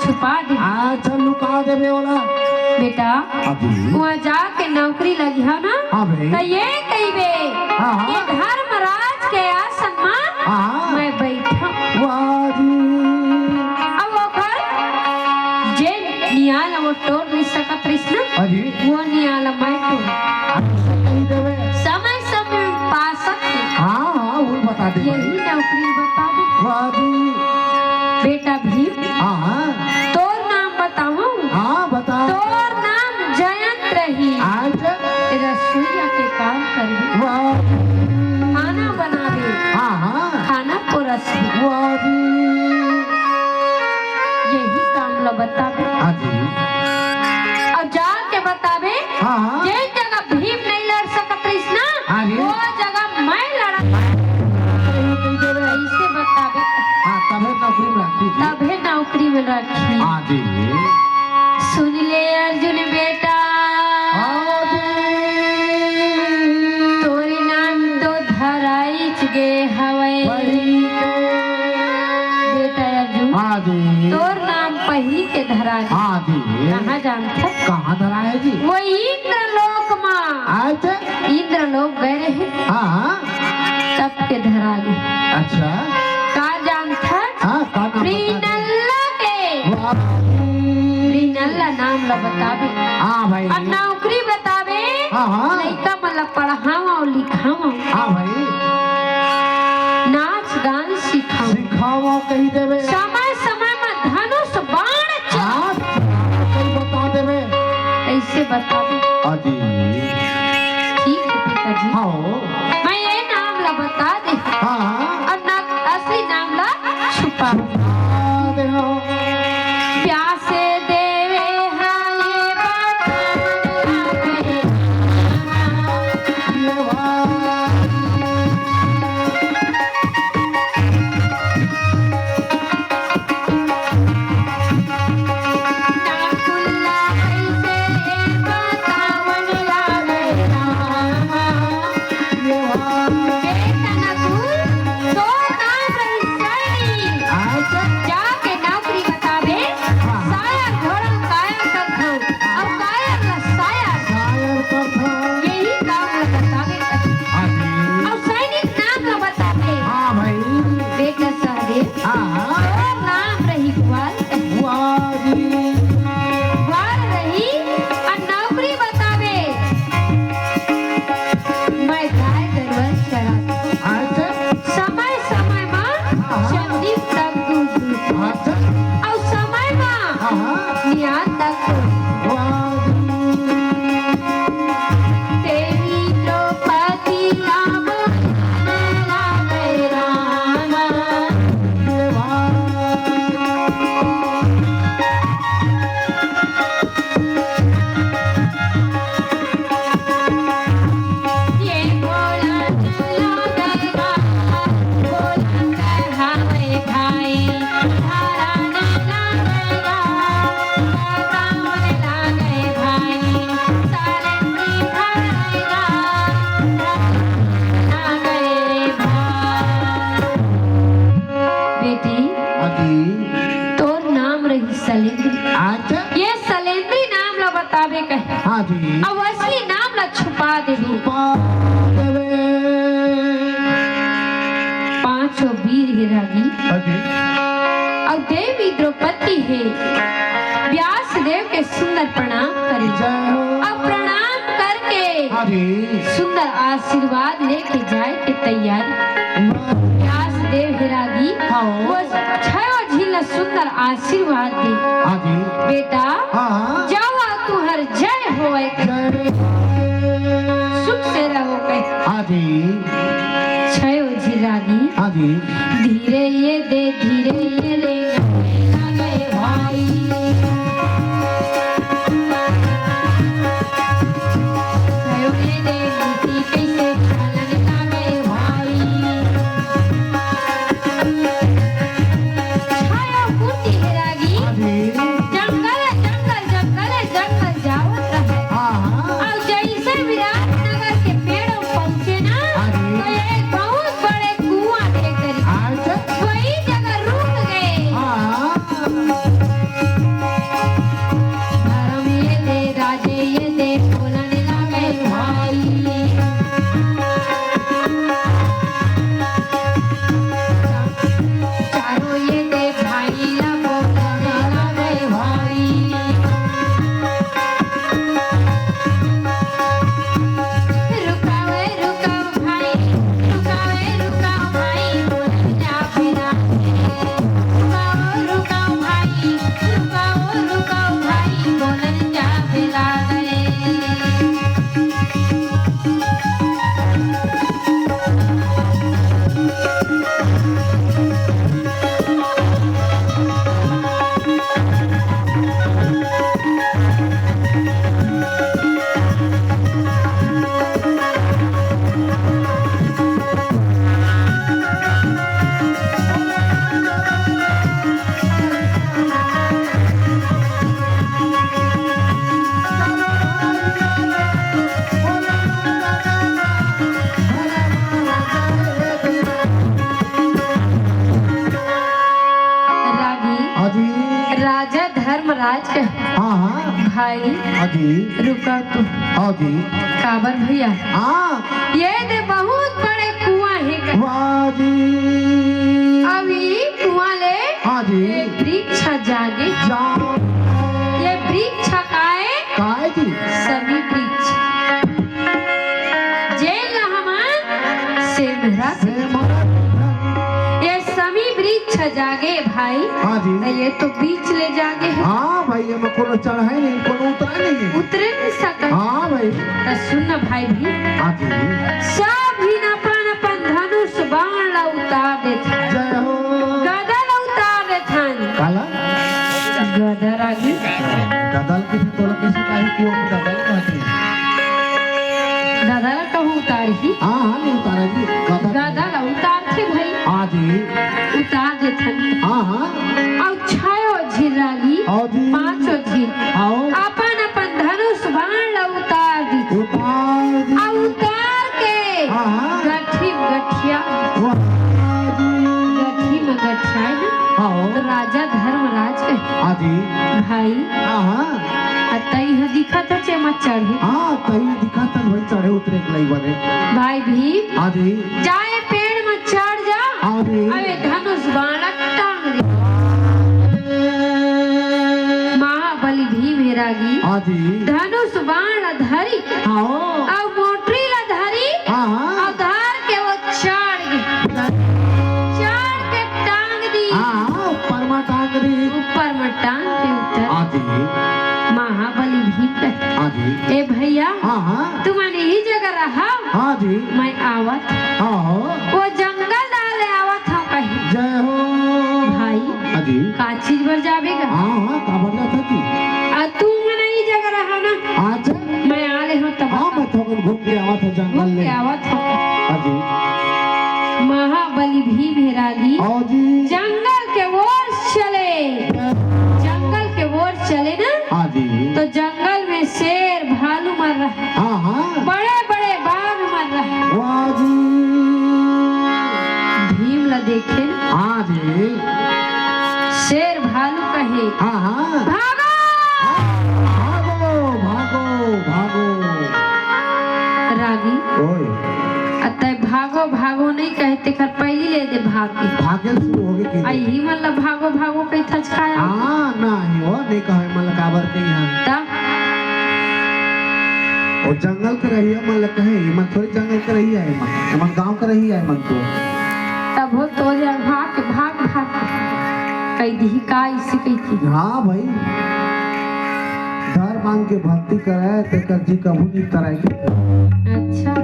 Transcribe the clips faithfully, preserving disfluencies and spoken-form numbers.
छुपा दे। अच्छा, लुका देबे ओला। बेटा, अभी? वहाँ जाके नौकरी लगिहा ना, हाँ भाई। त ये कहिबे हाँ, हाँ। कि धर्मराज के आसन मा हाँ, हाँ। मैं बैठा। वाह जी। अब ओकर जे नियाल वो टोर नहीं सकत रहिस ना, हाँ जी। वो नियाल मैं टोर। अच्छा, कही देबे। समय समय पासत के हाँ, हाँ, वो बता दे यही भाई। नौकरी बता दे। वाह जी। बेटा भीम, हाँ, हाँ। तोर नाम बताऊं? हाँ, बता। तोर नाम जयंत रही। अच्छा। रसोईया के काम करबे। वाह। खाना बनाबे। हाँ, हाँ। खाना परोसबे। वाह जी। यही काम ला बताबे। हाँ जी। अउ जाके बताबे, हाँ, हाँ। जे जगह भीम नहीं लड़ सकत रहिस ना, हाँ जी। वो जगह मैं लड़ा। सही कही देवे। ऐसे बताबे। हाँ, तभे नौकरी में राखी जी। तभे नौकरी में राखी। हाँ जी। सुन ले अर्जुन बेटा। हाँ जी। तोरे नाम तो धराइच गे हवय। वही के। बेटा अर्जुन, हाँ जी। तोर नाम पहिली के धरा गे। हाँ जी। कहाँ जानथस? कहाँ धरा है जी? वो इंद्र लोक मा। अच्छा। इंद्र लोक गए रहे। हाँ, हाँ। तब के धरा गे। अच्छा। का जानथस? हाँ, का नाम बता दे। प्रीनल्ला के। वाह। प्रीनल्ला नाम ला बताबे। हाँ भाई। अब नौकरी बताबे। हाँ, हाँ। लइका मन ला पढ़ावा अउ लिखावा। हाँ भाई। नाच गान सिखावा। सिखावा कही देवे। समय समय में धनुष बाण चला। हाँ, कही बता देवे। ऐसे बताबे। हाँ जी। ठीक है पिताजी। हाँ। मैं ये नाम ला बता दे। हाँ, हाँ। अउ ना असली नाम ला छुपा। छुपा दे हो। प्यासे देवे हाले बाबा। ये वाह। जाके नौकरी बताबे, हाँ। सायर घोड़ा कायर करथो, अउ कायर ला सायर। सायर करथो। यही काम ला बताबे। हाँ जी। अउ सैनिक नाम ला बताबे। हाँ भाई। बेटा सहदेव। हाँ, हाँ। तोर नाम रही ग्वाल। ग्वाल। ग्वाल रही, अउ नौकरी बताबे। मैं गाय गरुवा चराथों। अच्छा। समय समय मा हाँ, हाँ। चंदी तक दूध दूध। अच्छा। अउ समय मा हाँ, हाँ। नियात तक दूध। वाह। तेरी द्रौपदी राम राम। बेटी, हाँ जी। तोर नाम रही सलेंद्री। अच्छा। ये सलेंद्री नाम ला बताबे कहे। हाँ जी। अब असली नाम ला छुपा देबे। छुपा देबे। पांचों वीर हे रागी। हाँ जी। अउ देवी द्रौपदी हे। व्यास देव के सुंदर प्रणाम करे। जय हो। अउ प्रणाम करके हाँ जी। सुंदर आशीर्वाद लेके जाए के तैयारी। वाह। व्यास देव हे रागी, हाँ। वो छयो झिन ला सुंदर आशीर्वाद दे। हाँ जी। बेटा, हाँ, हाँ। जावा तुहर जय होए। जय। सुख से रहो कहे। हाँ जी। छयो झिन रागी। हाँ जी। धीरे ये दे, धीरे ये ले, लागे भाई। छयो ये दे, नीति कैसे चलन लागे भाई। छयो कुटी हे रागी। हाँ जी। जंगल, जंगल, जंगल, जंगल जावत रहे। हाँ, हाँ। अउ जैसे विराटनगर के पेड़ पहुंचे ना, हाँ जी। तो एक बहुत बड़े कुआं देख रही। अच्छा। वही जगह रुक गए। हाँ। हाँ, हाँ। भाई, हाँ जी। रुका तो। हाँ जी। काबर भैया? हाँ। ये दे बहुत बड़े कुआं हे का? वाह जी। अब ये कुआं ले हाँ जी। ये वृक्ष जागे। जा- ये वृक्ष काय? काय जी? समी वृक्ष। जेन ला हमन सेमरा सेमरा। ये समी वृक्ष जागे भाई। हाँ जी। त ये तो बीच ले जागे हे। हाँ भाई, एमा कोनो चढ़े नहीं, कोनो उतरे नहीं। उतरे नहीं सकत। हाँ भाई। त सुन न भाई भी। हाँ जी। सब झिन अपन अपन धनुष बाण ला उतार देथे। जय हो। गदा ला उतार देथन। काला? गदा रागी। गदा ल किसी तोला किसी काहे कि वो गदा ल कहथे? गदा ला कहूँ उतारही। हाँ, हाँ, नहीं उतारेगी। गदा गदा ला उतारथे भाई। हाँ जी। उतार देथन। हाँ, हाँ। अउ छयो झिन रागी, हाँ जी। पांचों झिन। हाँ। अपन अपन धनुष बाण ला उतार दी। उतार दी। अउ उतार के हाँ, हाँ। गठी म गठिया। वाह जी। गठी म गठिया हे ना? हाँ। तो राजा धर्मराज के हाँ जी। भाई। हाँ, हाँ। आ तई ह दिखत हे चेमा चढ़े। हाँ, तई दिखत हे भाई, चढ़े उतरे के लई बने। भाई भीम, हाँ जी। जाए पेड़ म चढ़ जा। हाँ जी। अबे धनुष बाण टांग दे। महाबली भीम हे रागी। हाँ जी। धनुष बाण धरी। हाँ। अउ मोटरी ला धरी। हाँ, हाँ। अउ धर के वो चढ़ गे। चढ़ के टांग दी। हाँ, हाँ, ऊपर म टांग दी। ऊपर म टांग के उतर। हाँ जी। महाबली भीम कहे, हाँ जी। ए भैया, हाँ, हाँ। तुमन यही जगह रहा। हाँ जी। मैं आवत। हाँ, हाँ। वो जंगल डाले आवत हूँ कहीं। जय हो। भाई। हाँ जी। का चीज बर जाबे गा? हाँ, हाँ, काबर जात हस जी? आ, तुमन यही जगह रहा ना। अच्छा। मैं आ ले हूँ तब। हाँ, मैं थोकन घूम के आवत हूँ जंगल घूम के ले। आवत हूँ। हाँ जी। महाबली भीम हे रागी। हाँ जी। जंगल के ओर चले। जंगल के ओर चले ना। हाँ जी। तो जंगल में शेर भालू मन रहा। हाँ, हाँ। बड़े बड़े बाघ मन रहा। वाह जी। भीम ला देखे ना। हाँ जी। शेर भालू कहे, हाँ, हाँ। भागो! हाँ, भागो, भागो, भागो। रागी। ओए। अतः भागो, भागो नहीं कहे, तेकर पहिली ले दे भाग के। भागे शुरू हो गए कि आ, इही मन ला भागो, भागो कही थचकाया। हाँ, नहीं, वो नहीं कहे, मन ला काबर कही हाँ। ता? वो जंगल के रहिया मन ला कहे, ये मन थोड़ी जंगल के रहिया है, मन, ये मन गाँव के रहिया है, मन तो। तब वो तो जा भाग, भाग, भाग। कही दिही का इसी कही थी। हाँ भाई, धर बांध के भक्ति करे, तेकर जी कभू नहीं तराई के। अच्छा।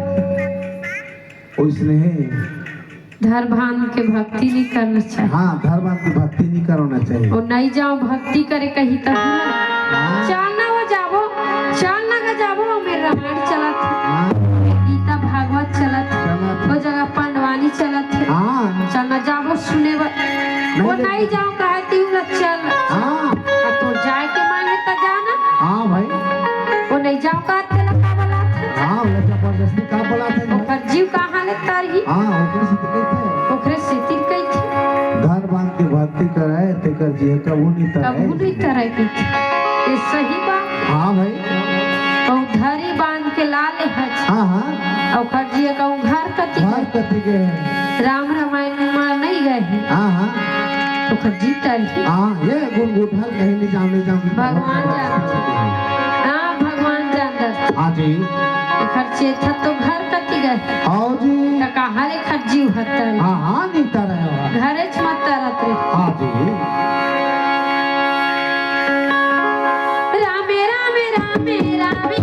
ओइसने हे। धर बांध के भक्ति नहीं करना चाहिए। हाँ, धर बांध के भक्ति नहीं करना चाहिए। और नहीं जाओ भक्ति करे कहीं तक ना। हाँ। चल ना वो जाबो, चल ना का जाबो, हमें रामायण चलत हे। हाँ। गीता भागवत चलत हे। चलत हे। वो जगह पंडवानी चलत हे। हाँ। चल ना जाबो सुने बर। नहीं वो ले- नहीं जाओ कहा ती उला चल। हाँ। आ तो जाए के मन है तो जाना। हाँ भाई। वो नहीं जाओ कहा तेला का बलात हे? हाँ, वो जबरदस्ती का बलात हे भाई? ओकर जीव कहाँ ले तरही? हाँ, ओकरे सेती कहिथे। ओकरे सेती कहिथे। धर बांध के भक्ति करे, तेकर जी कभू नहीं तरे। कभू नहीं तरे कहिथे। ये सही बात। हाँ भाई। कहूँ धरी बांध के ला ले हच। हाँ, हाँ। ओकर जी कहूँ घर कती घर गए। कती गए। राम रामायण में नहीं गए। हाँ, हाँ। ओकर जी तरही। हाँ, ये गुनगुठल कहीं नहीं जाओ, नहीं जाओ। भगवान जानत। हाँ, भगवान जानत। हाँ जी। एकर चेथा तो घर कती गए। हाँ जी। त कहाँ ले खज्जी उहतल? हाँ, हाँ, नहीं तरह हो। घरे च मत तरत रे। हाँ जी। रामे, रामे, रामे, रामे।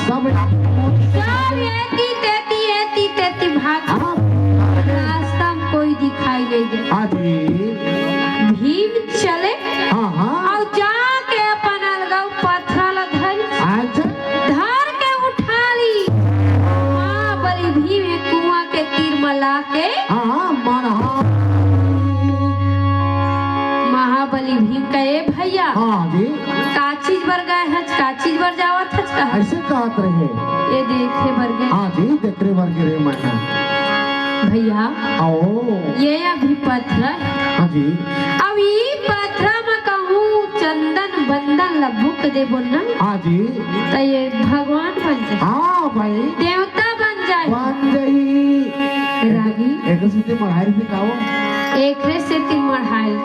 सब सब एती तेती, एती तेती भाग। हाँ। रास्ता में कोई दिखाई नहीं दे। हाँ जी। भीम चले हाँ, हाँ। अउ जाके अपन अलगऊ पथरा ल धरी। अच्छा। धर के उठा ली। महाबली भीम हे कुआं के तीर म लाके। हाँ, हाँ, मन हाँ। महाबली भीम कहे, "ए भैया, हाँ जी। का चीज बर गए हच, का चीज बर जावत हच?" कहा। ऐसे कहत रहे। ये देखे बर गए। हाँ जी, देखे बर गे रहे मैं। भैया, आओ। ये अभी पथरा हे। हाँ जी। अब ई पथरा म कहूँ चंदन बंदन ल बुक देबो ना। हाँ जी। त ये भगवान बन जाए। हाँ भाई। देवता बन जाए। बन जाई। रागी। एक सेती मढ़ाई रहिथे का वो? एकरे सेती मढ़ाई।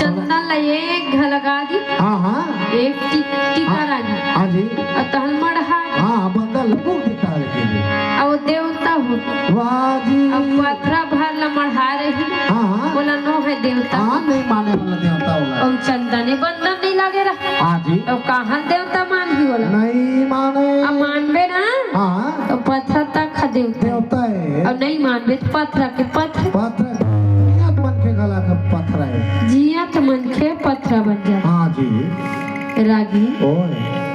चंदन ल एक घ लगा दी। हाँ, हाँ। एक टी-, टीका हाँ। रागी। हाँ जी। अउ तहन मढ़ा। हाँ, बंदन ल बुक देता है लेकिन। अउ देवता हो। वाह जी। अब पथरा भर ल मढ़ा रही। हाँ, हाँ। बोला नो है देवता। हाँ, नहीं माने वाला देवता होला। अउ चंदन ए बंदन नहीं लागे रहा। हाँ जी। अउ कहाँ देवता मान ही होला। नहीं माने। अब मानबे ना। हाँ। तो पथरा तक खा देवता। देवता है। अब नहीं मानबे तो पथरा के पथरा। पथरा। जियत मन के गला का पथरा है। जियत मन के पथरा बन जाए। हाँ जी। रागी। ओए।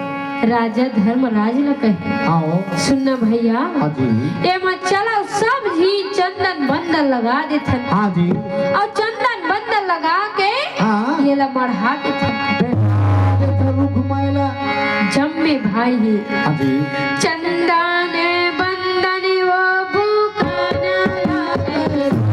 राजा धर्मराज ल कहे। आओ। सुनना भैया। हाँ जी। एमा चला सब झी चंदन बंदन लगा देथन। हाँ जी। अउ चंदन बंदन लगा के हाँ। ये ला मढ़ा देथन। देख, देख रुख मैला। जम्मे भाई हे। हाँ जी। चंदन बंदन वो बुकाना लागे।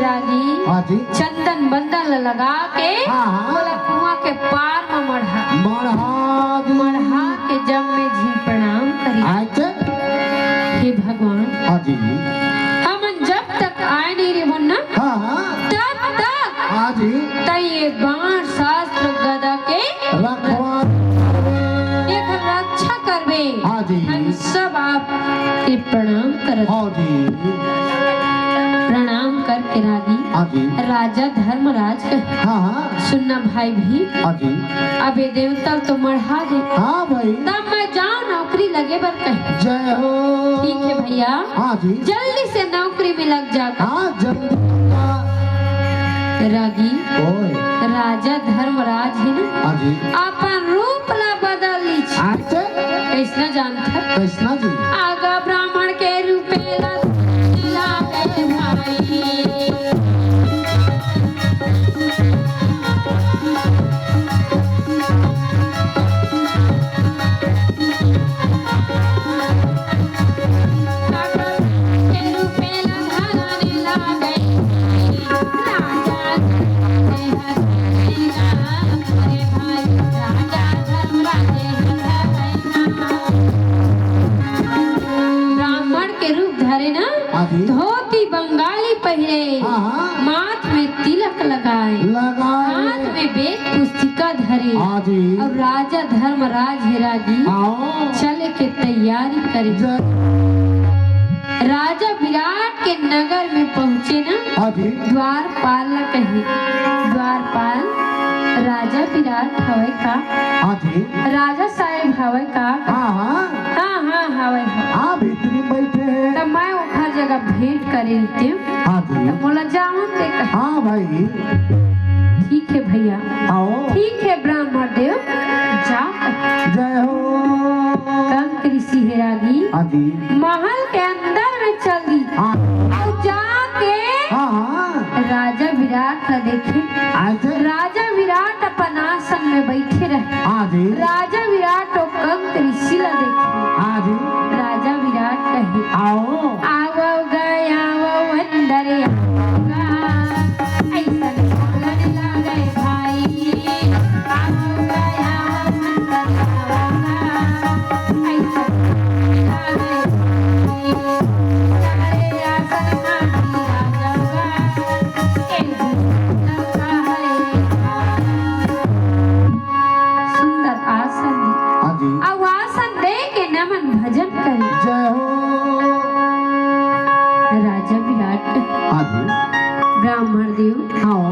रागी हाँ जी। चंदन बंदन ल लगा के हाँ, हाँ। ओला कुआं के पार म मढ़ा। मढ़ा दी। मढ़ा के जम्मे झी प्रणाम करी। अच्छा। हे भगवान, हाँ जी। हमन जब तक आए नहीं रेबन ना, हाँ, हाँ। तब तक हाँ जी। तैं ये बाण शास्त्र गदा के रखवार। एकर रक्षा करबे। हाँ जी। हम सब आपके प्रणाम करत। हाँ जी। प्रणाम करके रागी हाँ जी। राजा धर्मराज कहे, हाँ, हाँ। सुनना भाई भी, हाँ जी। अब ये देवता तो मढ़ा दे। हाँ भाई। तब मैं जाऊं नौकरी लगे बर कहे। जय हो। ठीक है भैया। हाँ जी। जल्दी से नौकरी में लग जा। हाँ, जल्दी। रागी ओए। राजा धर्मराज है ना, हाँ जी। अपन रूप ला बदल लीच। अच्छा। कैसना जानत हस? कैसना जी? आगा ब्राह्मण के रूपे ला, लागे भाई। ब्राह्मण के रूप धरे ना, हाँ जी। धोती बंगाली पहिरे, हाँ, हाँ। माथ में तिलक लगाए, लगाए। हाथ में वेद पुस्तिका धरे, हाँ जी। अउ राजा धर्मराज हे रागी आओ। चले के तैयारी करे। जय। राजा विराट के नगर में पहुंचे ना, हाँ जी। द्वारपाल ला कहे, "द्वारपाल, राजा विराट हवय का?" हाँ जी। "राजा साहेब हवय का?" हाँ, हाँ। "हाँ, हाँ, हवय, हवय।" हाँ, भीतरी बैठे हैं। त मैं ओखर जगह भेंट करे रहितेंव। हाँ जी। त मोला जावन दे कहे। हाँ भाई। ठीक है भैया। आओ। ठीक है ब्राह्मण देव, जा। जय हो। कंक ऋषि हे रागी। हाँ जी। महल के अंदर में चल दी। हाँ। देखे। अच्छा। राजा विराट अपन आसन में बइठे रहे। हाँ जी। राजा विराट ओ कंक ऋषि ला देखे। हाँ जी। राजा विराट कहे, "आओ। आवव गा, आवव अंदर आवव गा। अइसन बोलन लागे भाई। आवव गा, आवव अंदर आवव गा। अइसन बोलन लागे भाई।" सुंदर आसन दे। हाँ जी। अउ आसन दे के नमन भजन करे। जय हो। राजा विराट। हाँ जी। ब्राह्मण देव। हाँ।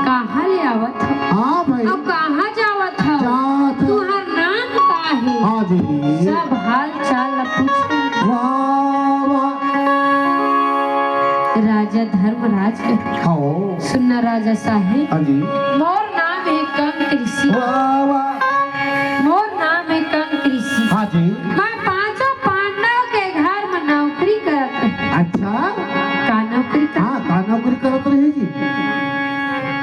कहाँ ले आवत हो? हाँ भाई। अउ कहाँ जावत हो? जात हो। तुहार नाम का हे? हाँ जी। सब हाल चाल ला पूछे। वाह, वाह। राजा धर्मराज के, हाँ। सुनना राजा साहेब। हाँ जी। मोर नाम हे कंक ऋषि। वाह, वाह। मोर नाम हे कंक ऋषि। हाँ जी। मैं पांचों पांडव के घर में नौकरी करत रहे। अच्छा। का नौकरी करत? हाँ, का नौकरी करत रहे जी?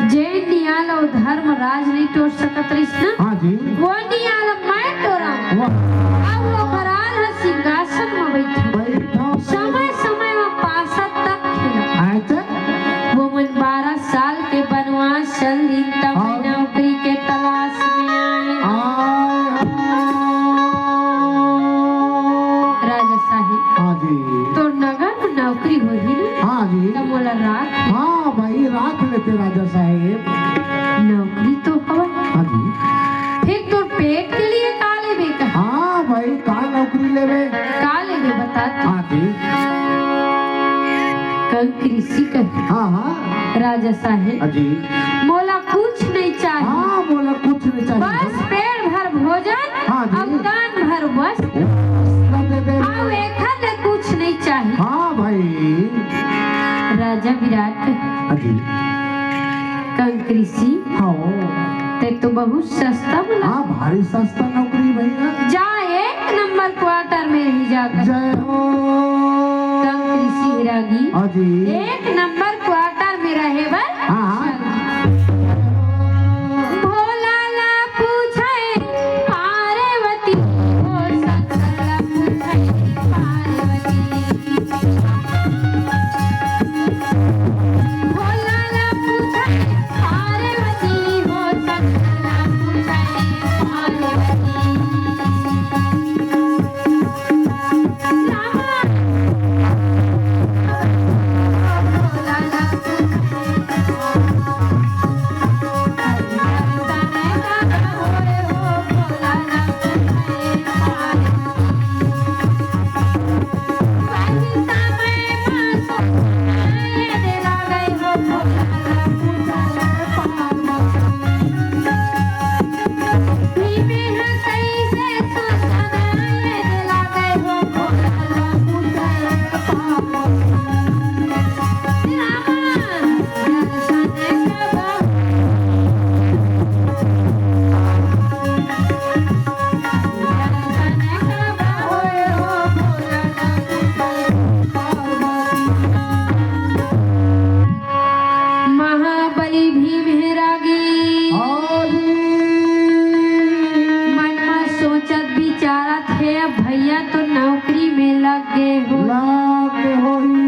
जेन नियाल अउ धर्मराज नइ टोर सकत रहिस ना, हाँ जी। वो नियाल मैं टोरंव। वाह। अब वो भराल ह सिंहासन म बइठा। बइठा। समय समय म पासा तक खेला। अच्छा। वो मन बारह साल के बनवास चल दिन, तब हाँ। मैं नौकरी के तलाश में आए। आए। राजा साहेब, हाँ जी। तोर नगर में नौकरी होही ना? हाँ जी। त मोला राख। हाँ भाई, राख लेते राजा साहेब। नौकरी तो हवय। हाँ जी। फिर तोर पेट के लिए का लेबे का? हाँ भाई, का नौकरी लेबे? का लेबे बता तू। हाँ जी। कंक ऋषि कहे, हाँ, हाँ। राजा साहेब, हाँ जी। मोला कुछ नहीं चाहिए। हाँ, मोला कुछ नहीं चाहिए। बस पेट भर भोजन हाँ जी। अउ कान भर वस्त्र। वस्त्र दे दे। अउ एखर ले कुछ नहीं चाहिए। हाँ भाई। राजा विराट। हाँ जी। कंक ऋषि। हाँ। ते तो बहुत सस्ता बोला। हाँ, भारी सस्ता नौकरी भैया। जा एक नंबर क्वार्टर में रही जाकर। जय हो। कंक ऋषि बैरागी। हाँ जी। एक नंबर क्वार्टर में रहे बर। हाँ, हाँ। चल। भोला ला पूछे पार्वती, ओ शंकर ला पूछे पार्वती। भोला ला पूछे पार्वती, ओ शंकर ला पूछे पार्वती। महाबली भीम हे रागी। हाँ जी। मन म सोचत विचारत हे, अब भैया तो नौकरी में लग गे हो। लग गे होही।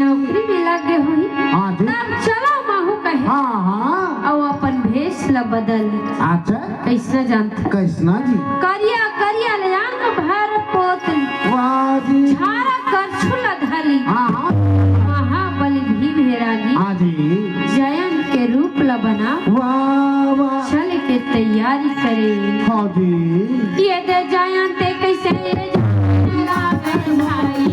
नौकरी में लग गे होही। हाँ जी। तब चलो महू कहे। हाँ, हाँ। अउ अपन भेष ल बदल। अच्छा। कइसना जानत? कइसना जी? करिया करिया ले अंग भर पोत ली। वाह जी। झारा करछुल ल धर ली। हाँ, हाँ। महाबली भीम हे रागी। हाँ जी। जयंत के रूप ल बना। वाह, वाह। चले के तैयारी करे। हाँ जी। ये दे जयंत कइसे ये जान लागे भाई।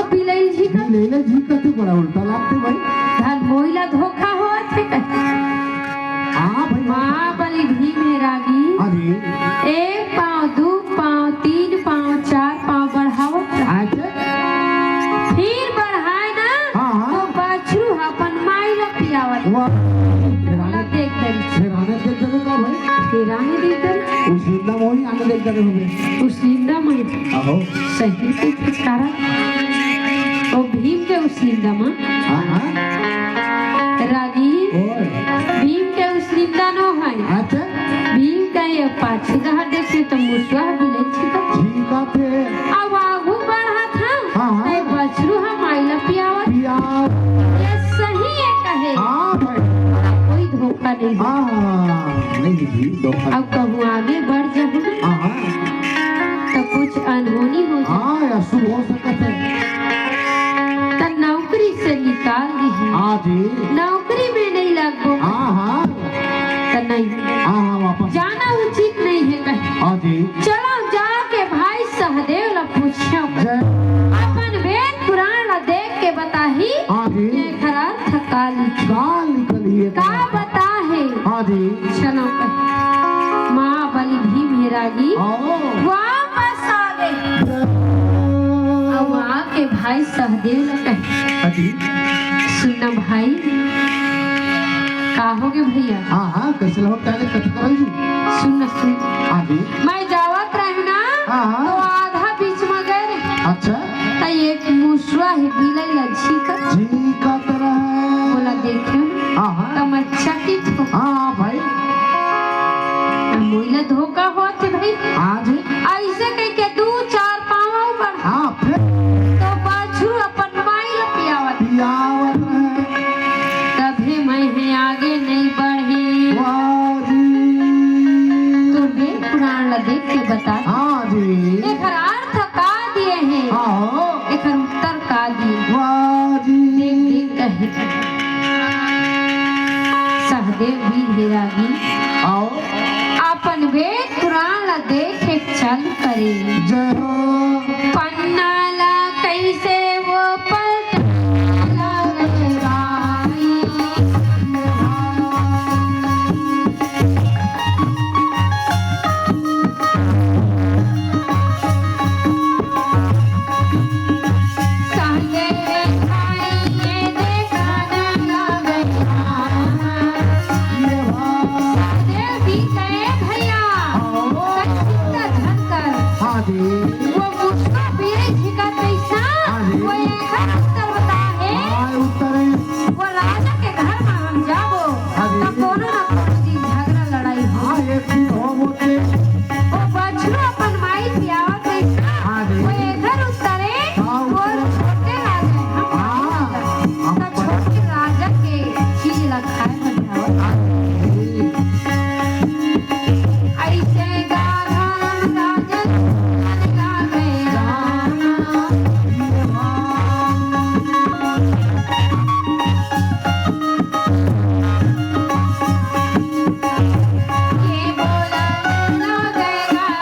बिलई ल झिकत। बिलई ल झिकत हे, बड़ा उल्टा लागथे भाई। धन मोही ला धोखा होवत हे कहे। हाँ भाई। महाबली भीम हे रागी। अरे। एक पाँव, दू पाँव, तीन पाँव, चार पाँव बढ़ावत रहा। अच्छा। फिर बढ़ाए ना, हाँ, हाँ। तो बछरू ह अपन माई ला पियावत। वाह। ओला देख डरिस। फिर आने देख डरे का भाई? फिर आने देख डरिस। उसिंदा मोही आने देख डरे होबे। उसिंदा मोही। आहो। सही के छुटकारा। ओ भीम के उसिंदा म। हाँ, हाँ। रागी। ओए। भीम के उसिंदा नो हे। अच्छा। भीम का ये पाछू डहर देखे तो मुसवा बिलई झिकत। झिकत हे। अब आगू बढ़त हे। हाँ, हाँ। तै बछरू ह माई ला पियावत। पियावत। ये सही हे कहे। हाँ भाई। कोई धोखा नहीं। हाँ, नहीं जी, धोखा। अब कहूँ आगे बढ़ जाहूँ ना, हाँ, हाँ। तो कुछ अनहोनी हो जाए। हाँ, अशुभ हो सकत हे। त नौकरी से निकाल दिही। हाँ जी। नौकरी में नहीं लगबो। हाँ, हाँ। त नहीं। हाँ, हाँ, वापस। जाना उचित नहीं हे कहे। हाँ जी। चलो जाके भाई सहदेव ला पूछो। जय। अपन वेद पुराण ला देख के बताही। हाँ जी। ये एखर अर्थ का लिखे। का लिखल हे? का बता हे? हाँ जी। चलो कहे। महाबली भीम हे रागी। हाँ। वापस आ गे। जय। अब आके भाई सहदेव ला कहे। हाँ जी। सुन ना भाई। का हो गे भैया? हाँ, हाँ, कैसे हो? क्या कथा करल जी? सुन ना, सुन। हाँ जी। मैं जावत रहेंव ना, हाँ, हाँ। तो आधा बीच में गे रहेंव। अच्छा। त एक मुसवा हे, बिलई ला झिकत। झिकत रहे। ओला देखेंव। हाँ, हाँ। त मैं चकित हों। हाँ, हाँ, भाई। त मोला धोखा होत हे भाई। हाँ जी। ऐसे कह के दू चार पाँव अउ बढ़ा। हाँ, फिर? तो बछरू अपन माई ला पियावत। पियावत रहे। तभे मैं हे आगे नहीं बढ़ेंव। वाह जी। तो वेद पुराण ला देख के बता। हाँ जी। एखर अर्थ का दिए हे? हाँ हो। एखर उत्तर का दिए? वाह जी। देख, देख कहे। सहदेव भीम हे रागी। आओ। अपन वेद पुराण ला देखे चल करे। जय हो। पन्ना ला कैसे वो पलटा लगे भाई। संगे भाई ये देखा न लगे भाई। ये भाई। सहदेव भी गए भैया। हाँ। तन चिंता झन कर। हाँ जी। वो मुसवा बिलई झिकत रहिस ना, हाँ जी। वो एखर उत्तर बताए हे। हाँ, उत्तर हे। वो राजा के घर में हम जाबो, हाँ जी। त कोनो न कोनो दिन झगड़ा लड़ाई हो। हाँ, एक दिन हो मोटे। वो बछरू अपन माई पियावत रहिस ना, हाँ जी। वो एखर उत्तर हे, हाँ, वो उत्तर। छोटे राजा हे, हम हाँ, राजा। हम त छोटे राजा के चीज ला खाए बर जावत। हाँ जी। ऐसे गाधा राजन लागे राम। ये बोला लागे राम।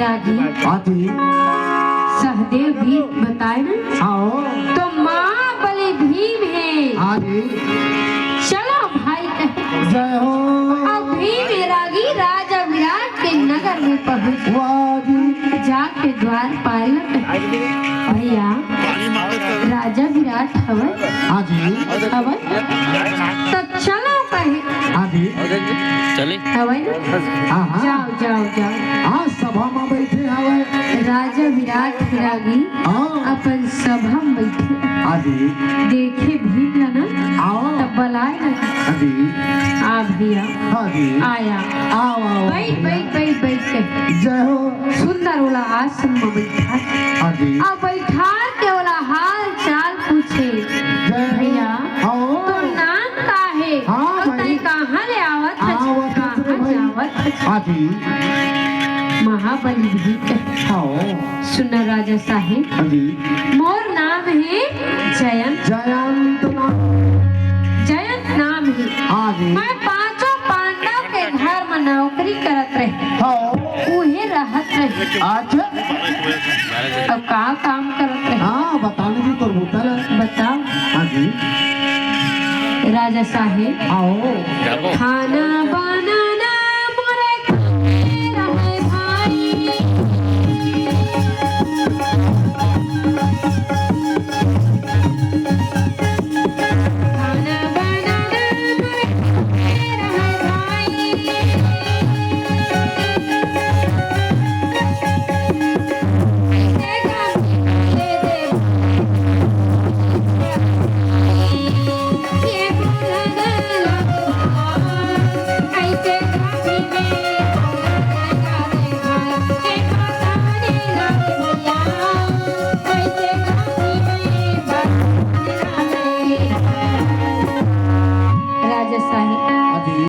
रागी। हाँ जी। सहदेव भी बताए ना। हाँ हो। तो महाबली भीम हे। हाँ जी। चलो भाई कहे। जय हो। अब भीम हे रागी राजा विराट के नगर में पहुंच। वाह जी। जाके द्वारपाल भैया राजा विराट हवय। हाँ जी। हवय। त चलो हाँ जी। चले। हवय ना? हाँ, हाँ। जाओ, जाओ, जाओ। हाँ, सभा में बैठे हवय। राजा विराट विरागी हाँ। अपन सभा में बैठे। हाँ जी। देखे भीम ला ना, आओ। तब बलाए ना। हाँ जी। आ भैया। हाँ जी। आया। आओ, आओ, बैठ, भैया। बैठ, बैठ, बैठ के। जय हो। सुंदर वाला आसन में बैठा। हाँ जी। अब बैठा के वाला हाल चाल पूछे। जय हो। भैया, हाँ। तोर नाम का हे? हाँ, अउ भाई। तैं कहाँ ले आवत हस? आवत हस रे कहाँ भाई। जावत हस? हाँ जी। महाबली भी कहे, हाँ। सुन राजा साहेब, हाँ जी। मोर नाम हे जयंत। जयंत नाम। जयंत नाम हे। हाँ जी। मैं पांचों पांडव के घर में नौकरी करत रहे। हाँ। उहे रहत रहे। अच्छा। अब का काम करत रहे? हाँ, बताने की तो होता है। बताओ। हाँ जी। राजा साहेब। आओ। खाना